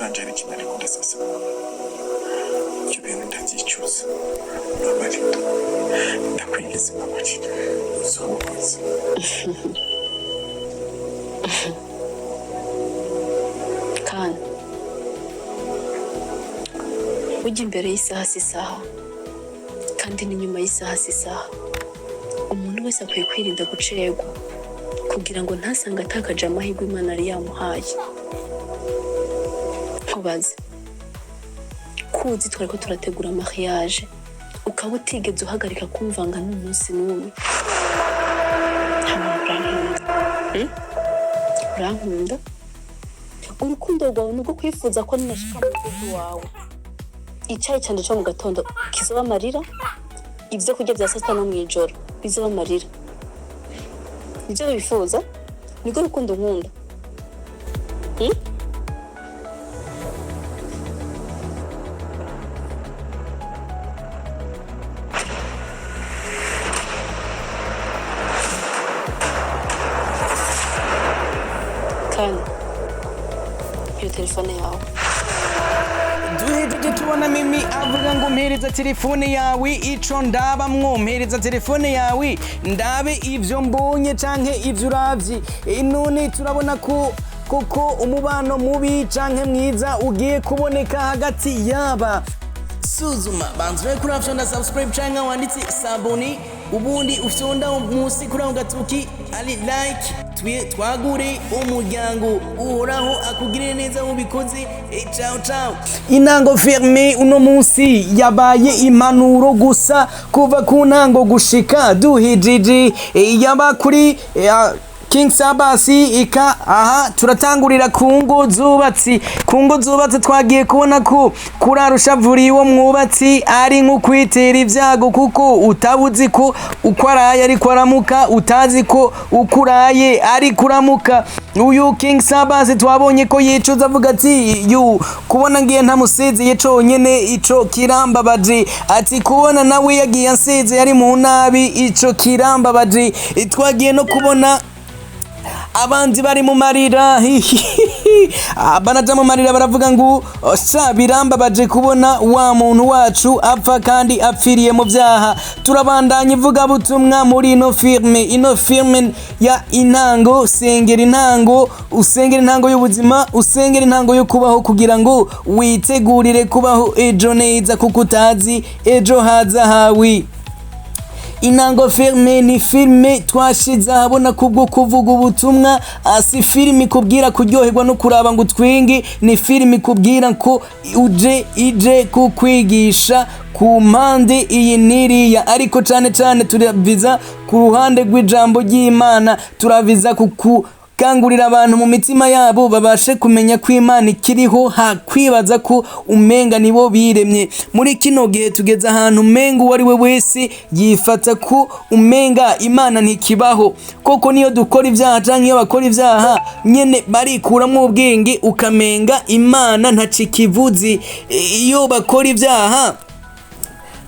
Nanjye hari ikintu ariko ndasasa. Ibyo bintu ndabyicuza. Mbabarira. Ndakwinginze mbabarira. Uzomubuze. Kandi ujya imbere y'isaha si isaha, kandi n'inyuma y'isaha si isaha. Umuntu wese akwiye kwirinda gucererwa kugira ngo ntasange atakaje amahirwe Imana yari yamuhaye. Nkubaze, kuzi twari ko turategura mariage, ukaba utigeze uhagarika kumvanga n'umunsi n'umwe. Nta muntu urankunda. Urankunda? Urukundo rwawe nubwo kwifuza ko ninashika mu rugo wawe, icyayi cyanje cyo mu gatondo kizoba amarira, ibyo kurya bya saa sita no mu ijoro bizoba amarira. Nibyo wifuza? Nibwo rukundo nkunda? Kandi iyo telefone yawe. Duhejeje tubona Mimi avuga ngo mpereza telefone yawe ico ndabamwo, mpereza telefone yawe ndabe ivyo mbonye canke ivyo uravye. None turabona ko koko umubano mubi canke mwiza ugiye kuboneka hagati yaba. Suzuma banza urabe kuri option subscribe canke wanditse sabone, ubundi ufyonda munsi kuri ako gatuki ari like, twe twagure umuryango. Uhoraho akugirire neza mubikoze. Ciao ciao. Intango firme uno munsi yabaye impanuro gusa kuva ku ntango gushika duhijiji. Yaba kuri King Sabasi ika aha turatangurira ku ngo zubatsi. Ku ngo zubatse twagiye kubona ko kurara ushavuriye uwo mwubatsi ari nko kwitera ibyago, kuko utabuzi ko uko araye ariko aramuka, utazi ko uko uraye ariko uramuka. Uyu King Sabasi twabonye ko yicuza avuga ati yu kubona ngiye ntamusezeye conyene ico kirambabaje, ati kubona nawe yagiye ansezeye ari mu nabi ico kirambabaje. Twagiye no kubona abandi bari mu marira, banaja mu marira baravuga ngo sha birambabaje kubona wa muntu wacu apfa kandi apfiriye mu byaha. Turabandanya ivugabutumwa muri ino firme, ino firme ya intango. Sengera intango, usengera intango y'ubuzima, usengera intango yo kubaho kugira ngo witegurire kubaho ejo neza, kuko utazi ejo haza hawe. Intango filme ni filme twashize ahabona kubwo kuvuga ubutumwa, si filime ikubwira kuryoherwa no kuraba ngo utwinge, ni filime ikubwira ko uje ije kukwigisha ku mpande iyi n'iriya, ariko cane cane turaviza ku ruhande rw'ijambo ry'Imana, turaviza kuku kangurira abantu mu mitima yabo babashe kumenya ko Imana ikiriho, hakwibaza ko umenga nibo biremye. Muri kino gihe tugeze ahantu umenga uwo ari we wese yifata ko umenga Imana ntikibaho. Koko niyo dukora ibyaha canke iyo bakora ibyaha nyene barikuramwo ubwenge, ukamenga Imana ntacikivuzi. Iyo bakora ibyaha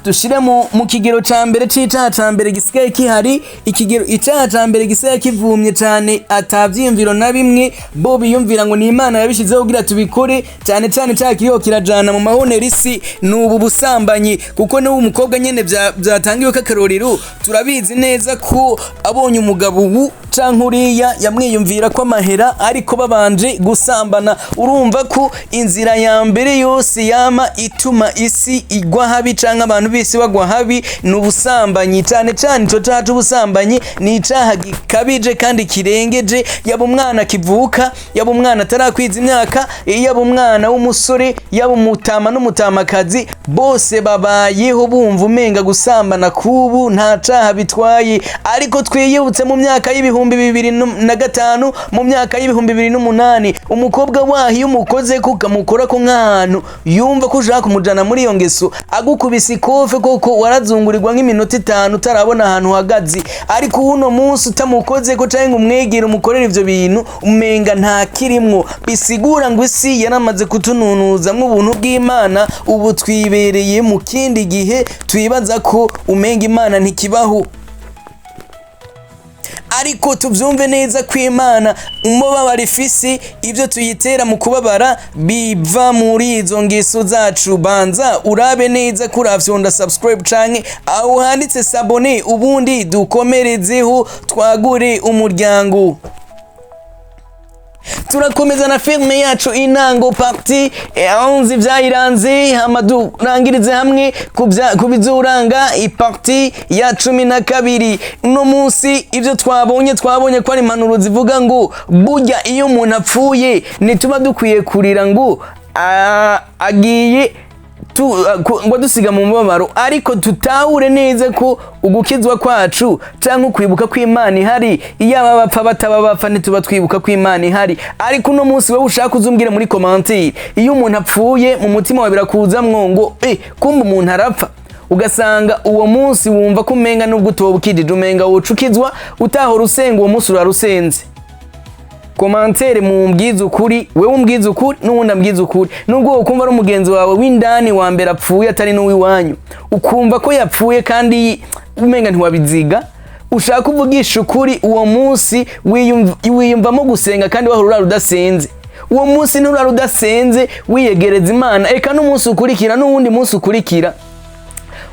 dushire mu kigero ca mbere c'icaha ca mbere gisigaye kihari, ikigero icaha ca mbere gisigaye kivumye cane atavyiyumviro na bimwe bo biyumvira ngo ni Imana yabishizeho kugira tubikore, cane cane ca kiriho kirajana mu mahonera isi n'ubu busambanyi. Kuko n'ubu umukobwa nyene vyatangiwe k'akarorero, turabizi neza ko abonye umugabo ubu canke uriya yamwiyumvira ko amahera, ariko babanje gusambana. Urumva ko inzira ya mbere yose yama ituma isi igwa habi canke abantu b'isi bagwa habi ni ubusambanyi. Cane cane ico caha c'ubusambanyi ni icaha gikabije kandi kirengeje, yaba umwana akivuka, yaba umwana atarakwiza imyaka, yaba umwana w'umusore, yaba umutama n'umutamakazi, bose babayeho bumva umenga gusambana kubu nta caha bitwaye. Ariko twiyibutse mu myaka y'ibihumbi bibiri na gatanu, mu myaka y'ibihumbi bibiri n'umunani, umukobwa waho iyo umukoze ko ukamukora ko nk'ahantu yumva ko ushaka kumujana muri iyo ngeso, agukubise ikofe koko warazungurirwa nk'iminota itanu utarabona ahantu uhagaze. Ariko uno munsi utamukoze ko canke ngo umwegere umukorere ivyo bintu, umenga nta kirimwo. Bisigura ngo isi yaramaze kutununuzamwo ubuntu bw'Imana, ubu twibereye mu kindi gihe twibaza ko umenga Imana ntikibaho. Ariko tuvyumve neza ko Imana umubabaro ifise, ibyo tuyitera mu kubabara biva muri izo ngeso zacu. Banza urabe neza ko uravyonda subscribe canke aho handitse s'abonner, ubundi dukomerezeho twagure umuryango. Turakomeza na filime yacu Intango partie 11, ibyayiranze, hama durangirize hamwe ku bizuranga i partie ya 12. Uno munsi ibyo twabonye, twabonye ko ari impanuro zivuga ngo burya iyo umuntu apfuye ntituba dukwiye kurira ngo agiye ngo dusiga mu mubabaro, ariko tutahure neza ko ugukizwa kwacu cyangwa ukwibuka ko Imana ihari, iyo aba bapfa bataba bapfa ntituba twibuka ko Imana ihari. Ariko uno munsi wowe ushaka uzumbwire muri commentaire, iyo umuntu apfuye mu mutima wawe birakuzamwo ngo kumbe umuntu arapfa, ugasanga uwo munsi wumva ko umenga nubwo utoba ukijije umenga wocukizwa, utahora usenga uwo munsi urarusenze. Commentaire mumbwize ukuri, wewe umbwize ukuri n'uwundi ambwize ukuri. Nubwo ukumva ari umugenzi wawe w'indani wa mbere apfuye, atari n'uw'iwanyu, ukumva ko yapfuye kandi umenga ntiwabiziga, ushaka uvugisha ukuri, uwo munsi wiyumvamo gusenga kandi wahora urara udasenze. Uwo munsi nturara udasenze, wiyegereza Imana. Eka n'umunsi ukurikira n'uwundi munsi ukurikira,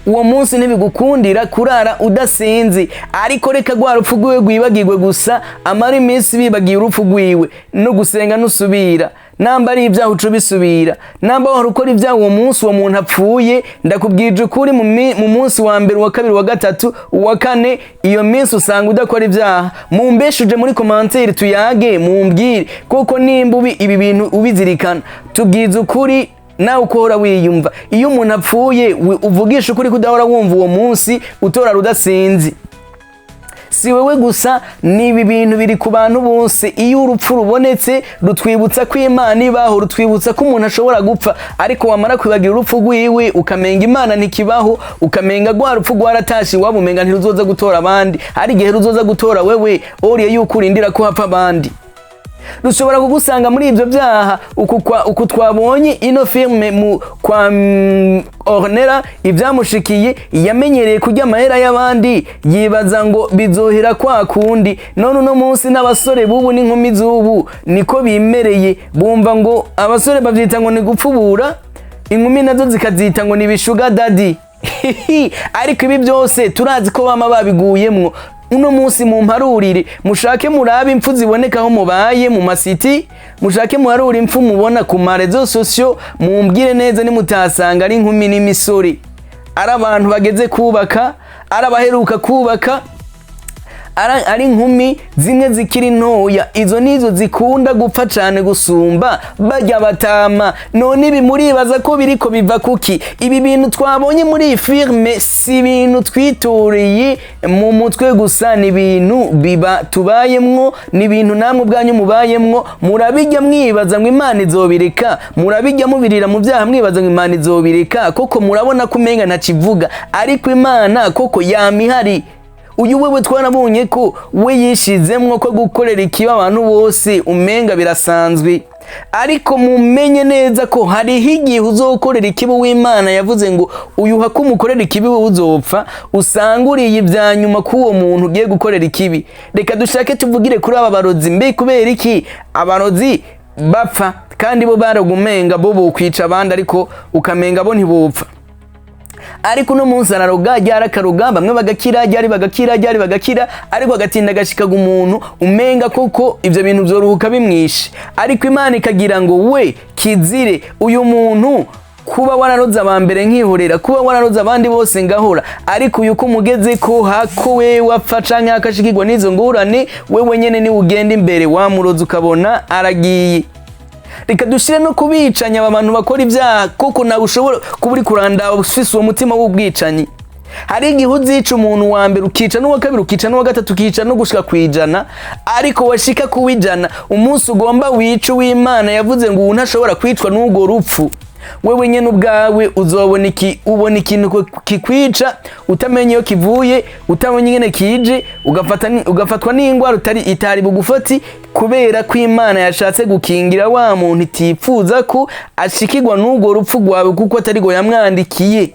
uwo munsi ntibigukundira kurara udasenze. Ariko reka rwa rupfu rwiwe rwibagirwe gusa, amara iminsi bibagiye urupfu rwiwe, no gusenga nusubira, namba ari ibyaha uca ubisubira, namba wahora ukora ibyaha uwo munsi uwo muntu apfuye, ndakubwije ukuri, mu munsi wa mbere, uwa kabiri, uwa gatatu, uwa kane, iyo minsi usanga udakora ibyaha. Mumbeshuje muri commentaire tuyage, mumbwire kuko nimba ibi bintu ubizirikana, tubwize ukuri nawe uko uhora wiyumva iyo umuntu apfuye, uvugisha ukuri kudahora wumva uwo munsi utora rudasinzi. Si wewe gusa, ni ibi bintu biri ku bantu bose. Iyo urupfu rubonetse rutwibutsa ko Imana ibaho, rutwibutsa ko umuntu ashobora gupfa, ariko wamara kwibagira urupfu rwiwe ukamenga Imana ntikibaho, ukamenga rwa rupfu rwaratashe iwabo, umenga ntiruzoza gutora abandi. Hari igihe ruzoza gutora wewe oriye yuko urindira ko hapfa abandi. Rushobora kugusanga muri ibyo byaha. Uku twabonye ino filme mu kwa Ornella, ibyamushikiye, yamenyereye kurya amahera y'abandi, yibaza ngo bizohera kwa kundi. None uno munsi n'abasore b'ubu n'inkumi z'ubu niko bimereye, bumva ngo abasore bavyita ngo ni gupfubura, inkumi nazo zikazita ngo ni bi sugar daddy. Ariko ibi byose turazi ko bama babiguyemwo. Uno munsi mumparurire, mushake murabe impfu ziboneka aho mubaye mu masiti, mushake muharure impfu mubona ku ma réseaux sociaux, mumbwire neza nimutasanga ari inkumi n'imisore, ari abantu bageze kubaka, ari abaheruka kubaka, ari inkumi zimwe zikiri ntoya. Izo nizo zikunda gupfa cane gusumba barya batama. None ibi muribaza ko biriko biva kuki? Ibi bintu twabonye muri iyi filme si ibintu twitoreye mu mutwe gusa, ni ibintu biba tubayemwo, ni ibintu namwe ubwanyu mubayemwo. Murabijya mwibaza ngo Imana izobireka, murabijya mubirira mu byaha mwibaza ngo Imana izobireka, koko murabona ko umenga ntakivuga, ariko Imana koko yama ihari. Uyu wewe twarabonye ko we yishizemwo ko gukorera ikiba abantu bose umenga birasanzwe, ariko mumenye neza ko hariho igihe uzokorera ikibi w'Imana yavuze ngo uyu hakumukorera ikibi wowe uzopfa, usanga uriye ibya nyuma k'uwo muntu ugiye gukorera ikibi. Reka dushake tuvugire kuri aba barozi. Mbe kubera iki abarozi bapfa kandi bo baragumenga bo bokwica abandi, ariko ukamenga bo ntibopfa? Ariko uno munsi araroga, ryari akaroga bamwe bagakira, ryari bagakira, ryari bagakira, ariko agatinda agashikaga umuntu umenga koko ivyo bintu vyoruhuka bimwishe, ariko Imana ikagira ngo we kizire uyu muntu. Kuba wararoze aba mbere nkihorera, kuba wararoze abandi bose ngahora, ariko uyu ko umugeze ko hako we wapfa canke akashikirwa n'izo ngorane, wewe nyene niwe ugenda imbere wamuroze ukabona aragiye. Reka dushire no kubicanya, aba bantu bakora ibyaha, kuko nawe ushobora kuba uri kurandaba ufise uwo mutima w'ubwicanyi. Hari igihe uzica umuntu wa mbere, ukica n'uwa kabiri, ukica n'uwa gatatu, ukica no gushika ku 100, ariko washika ku 100, umunsi ugomba wica uw'Imana yavuze ngo ubu ntashobora kwicwa n'urwo rupfu, wewe nyene ubwawe uzobona iki, ubona ikintu kikwica utamenye iyo kivuye, utamenye ingene kije, ugafatwa n'ingwara utari itari bugufati, kubera ko Imana yashatse gukingira wa muntu itipfuza ko ashikirwa n'urwo rupfu rwawe, kuko atari go yamwandikiye.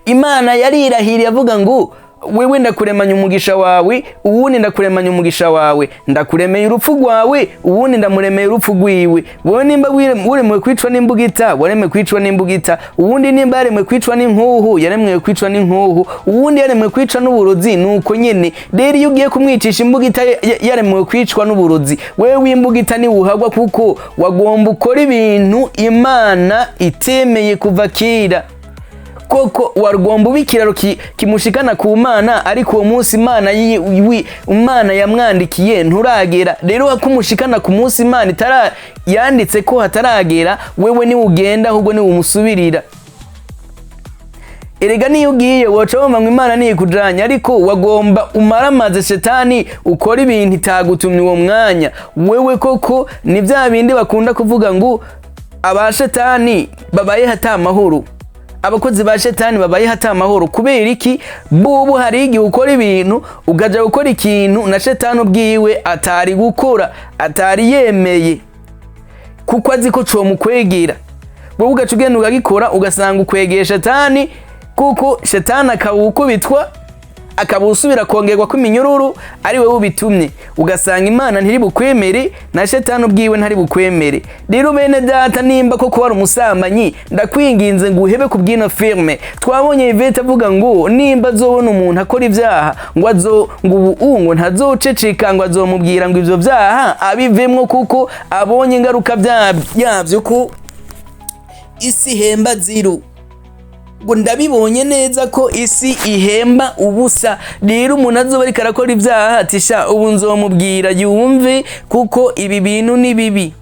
Imana yarirahiriye avuga ngo Wewe ndakuremanya umugisha wawe, uwundi ndakuremanya umugisha wawe, ndakuremeye urupfu rwawe, uwundi ndamuremeye urupfu rwiwe. Wewe nimba waremewe kwicwa n'imbugita, waremewe kwicwa n'imbugita. Uwundi nimba yaremwe kwicwa n'inkuhu, yaremwe kwicwa n'inkuhu. Uwundi yaremwe kwicwa n'uburozi, nuko nyene. Rero iyo ugiye kumwicisha imbugita yaremewe kwicwa n'uburozi, wewe w'imbugita niwuhagwa, kuko wagomba ukora ibintu Imana itemeye kuva kera. Koko warugomba uba ikiraro kimushikana ku Mana, ariko uwo munsi Imana Imana yamwandikiye nturagera. Rero wakumushikana ku munsi Imana itara yanditse ko hataragera, wewe niwe ugenda, ahubwo niwe umusubirira. Erega niyo ugiye woca wumva ngo Imana ntikujanye, ariko wagomba umaramaze shetani, ukora ibintu itagutumye uwo mwanya. Wewe koko ni bya bindi bakunda kuvuga ngo abashetani babaye hata amahoro, abakozi ba shetani babaye hata amahoro. Kubera iki? Bubu hari igihe ukora ibintu, ukaja gukora ikintu na shetani ubwiwe atari gukora, atari yemeye, kuko azi ko comukwegera. Wowe ugaca ugenda ukagikora, ugasanga ukwegeye shetani, kuko shetani akaba ukubitwa, akaba usubira kongerwa kw'iminyururu ari wowe ubitumye. Ugasanga Imana ntiri bukwemere, na shetani ubwiwe ntari bukwemere. Rero bene data, nimba koko wari umusambanyi, ndakwinginze ngo uhebe ku bw'ino filme. Twabonye Yvette avuga ngo nimba azobona umuntu akora ibyaha, ngo azo ngo ubu ngo ntazoceceka, ngo azomubwira ngo ivyo vyaha abivemwo, kuko abonye ingaruka yavyo, ko isi ihemba ziru, ngo ndabibonye neza ko isi ihemba ubusa. Rero umuntu azoba ariko arakora ibyaha, ati sha, ubu nzomubwira yumve, kuko ibi bintu ni bibi.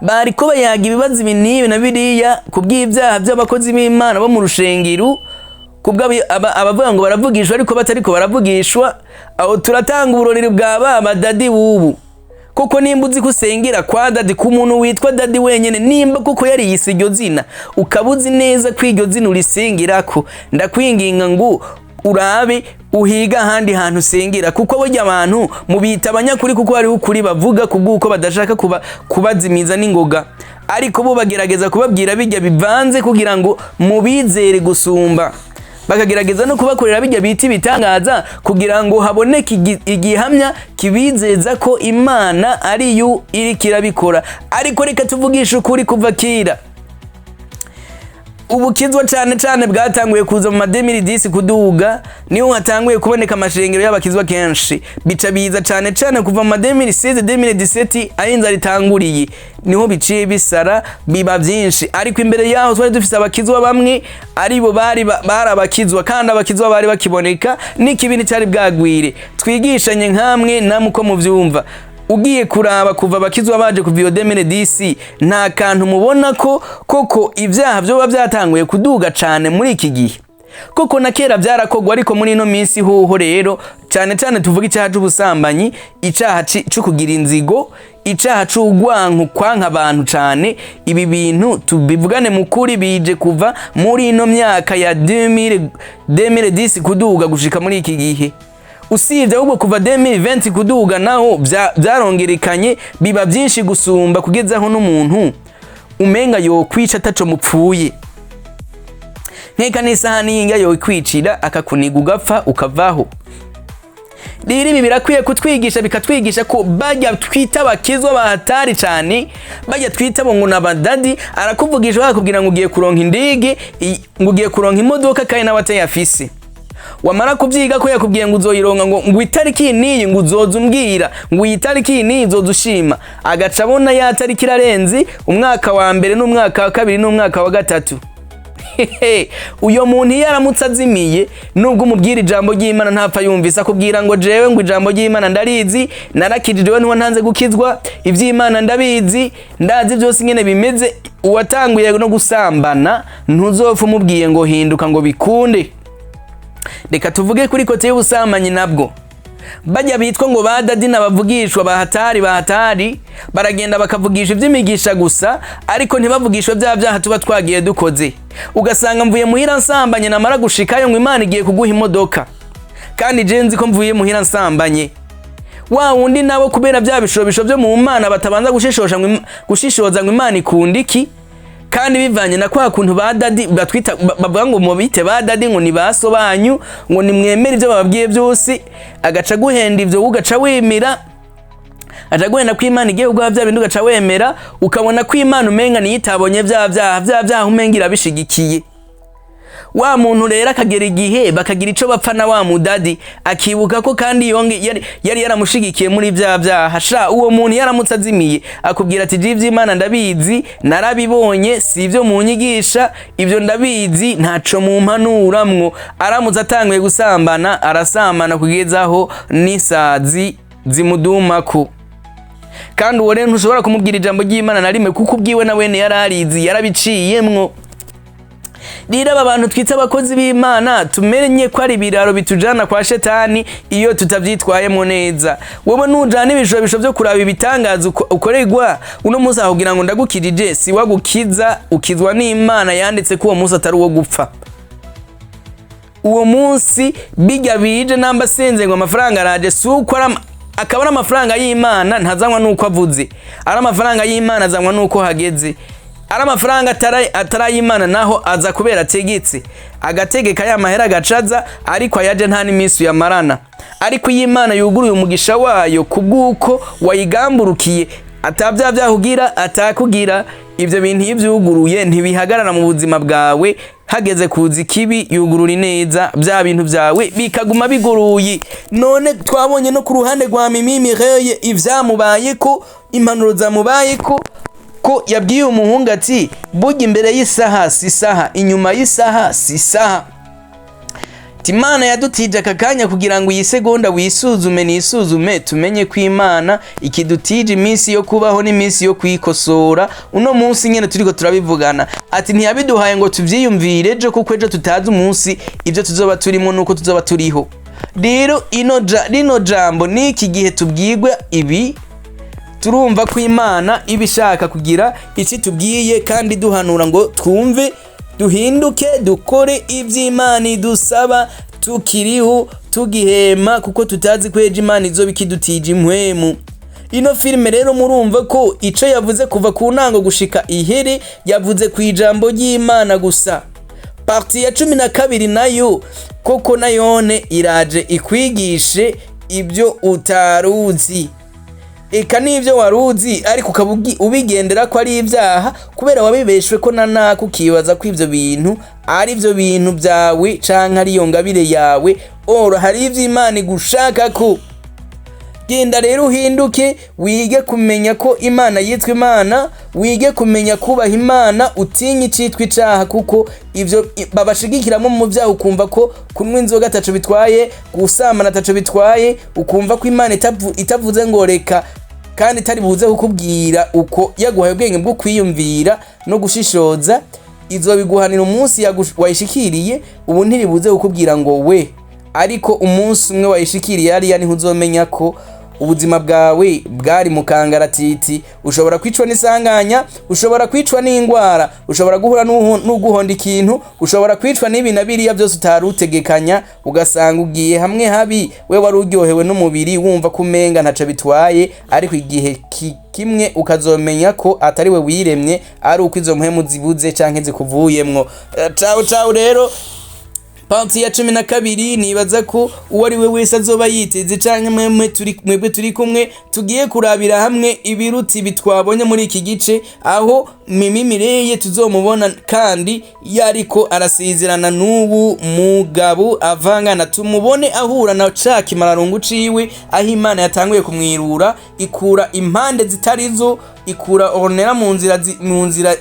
Bariko bayaga ibibazo ibi n'ibi na biriya ku bw'ibyaha by'abakozi b'Imana bo mu rushengero, kubwo abavuga ngo baravugishwa ariko batariko baravugishwa. Aho turatanga uburorero bwa ba daddy bubu. Kuko nimba uzi ko usengera kwa daddy, ku muntu witwa daddy wenyene, nimba kuko yariyise iryo zina, ukaba uzi neza ko iryo zina urisengerako, ndakwinginga ngo urabe uhiga ahandi hantu usengera, kuko burya abantu mubita abanyakuri kuko hariho ukuri bavuga kubw'uko badashaka kubazimiza n'ingoga, ariko bo bagerageza kubabwira bijya bivanze kugira ngo mubizere gusumba, bakagerageza no kubakorera bijya bita ibitangaza kugira ngo haboneke igihamya kibizeza ko Imana ariyo iriko irabikora. Ariko reka tuvugishe ukuri, kuva kera ubukizwa cane cane bwatanguye kuza mu ma 2010 kuduga, niho hatanguye kuboneka amashengero y'abakizwa kenshi. Bica biza cane cane kuva mu ma 2016, 2017, aho inzara itanguriye, niho biciye bisara biba byinshi. Ariko imbere yaho twari dufise abakizwa bamwe, aribo bari abakizwa, kandi abakizwa bari bakiboneka n'ikibi nticari bwagwire. Twigishanye nkamwe namwe uko muvyumva. Ugiye kuraba kuva abakizwa baje, kuva iyo 2010, nta kantu mubona ko koko ibyaha vyoba byatanguye kuduga cane muri iki gihe? Koko na kera byarakogwa, ariko muri ino minsi hoho rero cane cane tuvuga icyaha c'ubusambanyi, icaha co kugira inzigo, icaha c'urwanko, kwanka abantu cane. Ibi bintu tubivugane mu kuri, bije kuva muri ino myaka ya 2000, 2010 kuduga gushika muri iki gihe. Usibye ahubwo kuva 2020 kuduga naho byarongerekanye biba byinshi gusumba, kugezaho n'umuntu umenga yokwica ataco mupfuye, nkeka n'isahani y'indya yokwicira akakuniga ugapfa ukavaho. Rero ibi birakwiye kutwigisha, bikatwigisha ko bajya twita abakizwa bahatari cyane, bajya twita ngo ni abadaddy, arakuvugisha bakakubwira ngo ugiye kuronka indege, ngo ugiye kuronka imodoka, kandi nawe atayafise. Wamara kubyiga ko yakubwiye ngo uzoyironka, ngo itariki iyi n'iyi, ngo uzoza umbwira, ngo iyi tariki iyi n'iyi uzoza ushima, agaca abona ya tariki irarenze, umwaka wa mbere n'umwaka wa kabiri n'umwaka wa gatatu. Hehe, uyo muntu iyo aramutse azimiye, nubwo umubwira ijambo ry'Imana ntapfa yumvise. Akubwira ngo jewe ngo ijambo ry'Imana ndarizi, narakijijwe, ntuwa ntanze gukizwa, iby'Imana ndabizi, ndazi byose ingene bimeze. Uwatanguye no gusambana, ntuzopfa umubwiye ngo hinduka ngo bikunde. Reka tuvuge kuri côté y'ubusambanyi nabwo. Bajya bitwa ngo ba daddy n'abavugishwa bahatari bahatari, baragenda bakavugisha iby'imigisha gusa, ariko ntibavugishwe bya byaha tuba twagiye dukoze. Ugasanga mvuye muhira nsambanye, namara gushikayo ngo Imana igiye kuguha imodoka, kandi je nzi ko mvuye muhira nsambanye. Wa wundi nabo, kubera bya bishobisho byo mu Mana batabanza gushishoza ngo Imana ikunda iki. Kandi bivanye na kwa kuntu ba daddy batwita, bavuga ngo mubite ba daddy, ngo ni baso banyu, ngo nimwemere ibyo bababwiye byose, agaca guhenda ibyo, ugaca wemera. Aca guhenda ko Imana igiye kuguha bya bindi, ugaca wemera, ukabona ko Imana umenga niyo itabonye bya byaha, bya byaha umenga irabishigikiye. Wa muntu rero akagera igihe bakagira ico bapfa na wa mudaddy, akibuka ko kandi yonge yari yaramushigikiye muri bya byaha. Sha, uwo muntu yaramutse azimiye, akubwira ati: "Je ivy'Imana ndabizi, narabibonye, si ibyo munyigisha, ibyo ndabizi, ntaco mumpanuramwo." Aramutse atanguye gusambana, arasambana kugeza aho n'isazi zimudumako. Kandi uwo rero ntushobora kumubwira ijambo ry'Imana na rimwe, kuko ubwiwe na wene yararizi, yarabiciyemwo. Rero aba bantu twita abakozi b'Imana, tumenye ko ari ibiraro bitujana kwa shetani iyo tutavyitwayemo neza. Wowe nujana ibishobisho vyo kuraba ibitangaza ukorerwa uno munsi aho kugira ngo ndagukirije, si wagukiza, ukizwa n'Imana yanditse ko uwo munsi atari uwo gupfa. Uwo munsi bijya bije, namba senze ngo amafaranga araje, si uko ari akaba ari amafaranga y'Imana, ntazanywa nuko avuze. Ari amafaranga y'Imana azanywa nuko hageze. Ari amafaranga atari ay'Imana naho aza kubera ategetse, agategeka ya mahera agacaza, ariko ayaje nta n'iminsi uyamarana. Ariko iyo Imana yuguruye umugisha wayo kubw'uko wayigamburukiye, atabya byahugira atakugira, ibyo bintu iyo byuguruye ntibihagarara mu buzima bwawe. Hageze kuza ikibi, yugurura ineza, bya bintu byawe bikaguma biguruye. None twabonye no ku ruhande rwa Mimi Mireille ivyamubaye, ko impanuro zamubaye, ko yabwiye umuhungu ati: "Burya imbere y'isaha si isaha, inyuma y'isaha si isaha." Imana yadutije aka kanya kugira ngo iyi segonda wisuzume, nisuzume, tumenye ko Imana ikidutije iminsi yo kubaho n'iminsi yo kwikosora. Uno munsi nyene turiko turabivugana, ati ntiyabiduhaye ngo tuvyiyumvire ejo, kuko ejo tutazi umunsi ibyo tuzoba turimo nuko tuzoba turiho. Rero rino jambo n'iki gihe tubwirwe ibi, turumva ko Imana iba ishaka kugira icyo tubwiye kandi duhanura ngo twumve, duhinduke, dukore iby'Imana idusaba tukiriho, tugihema, kuko tutazi ko ejo Imana izoba ikidutije impwemu. Ino filime rero murumva ko ico yavuze kuva ku ntango gushika ihere, yavuze ku ijambo ry'Imana gusa. Partie ya 12 nayo koko nayone iraje ikwigishe ibyo utaruzi, eka n'ibyo waruzi ariko ukaba ubigendera ko ari ibyaha, kubera wabibeshwe ko na nako, ukibaza ko ibyo bintu ari byo bintu byawe canke ari iyo ngabire yawe. Oro hari ivyo Imana igushaka ko. Genda rero uhinduke, wige kumenya ko Imana yitwa Imana, wige kumenya kubaha Imana, utinye icitwa icaha, kuko ivyo babashigikiramo mu vyaha, ukumva ko kunywa inzoga ataco bitwaye, gusambana ataco bitwaye, ukumva ko Imana itavuze ngo reka, kandi itari buze kukubwira uko yaguhaye ubwenge bwo kwiyumvira no gushishoza, izobiguhanira umunsi wayishikiriye. Ubu ntiribuze kukubwira ngo we, ariko umunsi umwe wayishikiriye hariya niho uzomenya ko ubuzima bwawe bwari mu kangaratiti. Ushobora kwicwa n'isanganya, ushobora kwicwa n'indwara, ushobora guhura n'uguhonda ikintu, ushobora kwicwa n'ibi na biriya byose utari utegekanya, ugasanga ugiye hamwe habi. We wari uryohewe n'umubiri, wumva ko umenga ntaco bitwaye, ariko igihe kimwe ukazomenya ko atari we wiremye, ari uko izo mpwemu zibuze canke zikuvuyemwo. Ciao ciao. Rero partie ya 12, nibaza ko uwo ari we wese azoba yiteze, canke mwemwe turi, mwebwe turi kumwe, tugiye kurabira hamwe ibiruti bitwabonye muri iki gice, aho Mimi Mireye tuzomubona kandi yariko arasezerana n'ubu mugabo avangana, tumubone ahura na ca kimararungu ciwe, aho Imana yatanguye kumwirura, ikura impande zitarizo, ikura Ornella mu nzira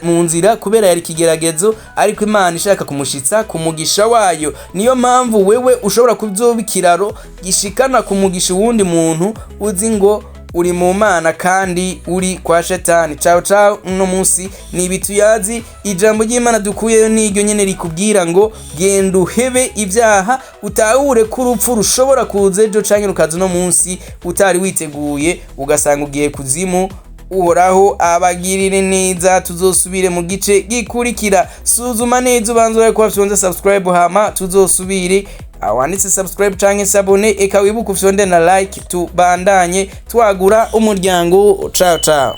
mu nzira kubera yari ikigeragezo, ariko Imana ishaka kumushitsa ku mugisha wayo. Niyo mpamvu wewe ushobora kuzoba ikiraro gishikana ku mugisha uwundi muntu, uzi ngo uri mu Mana kandi uri kwa shetani. Ciao ciao. Uno munsi ni ibituyazi, ijambo ry'Imana dukuyeyo n'iryo nyene rikubwira ngo genda uhebe ibyaha, utahure ko urupfu rushobora kuza ejo canke rukaza uno munsi utari witeguye, ugasanga ugiye kuzimu. Uhoraho abagirire neza, tuzosubire mu gice gikurikira. Suzuma neza, ubanza urabe ko wafyonze subscribe, hama tuzosubire. Wanditse subscribe canke s'abonner, eka wibuke ufyonde na like, tubandanye twagura umuryango. Ciao ciao.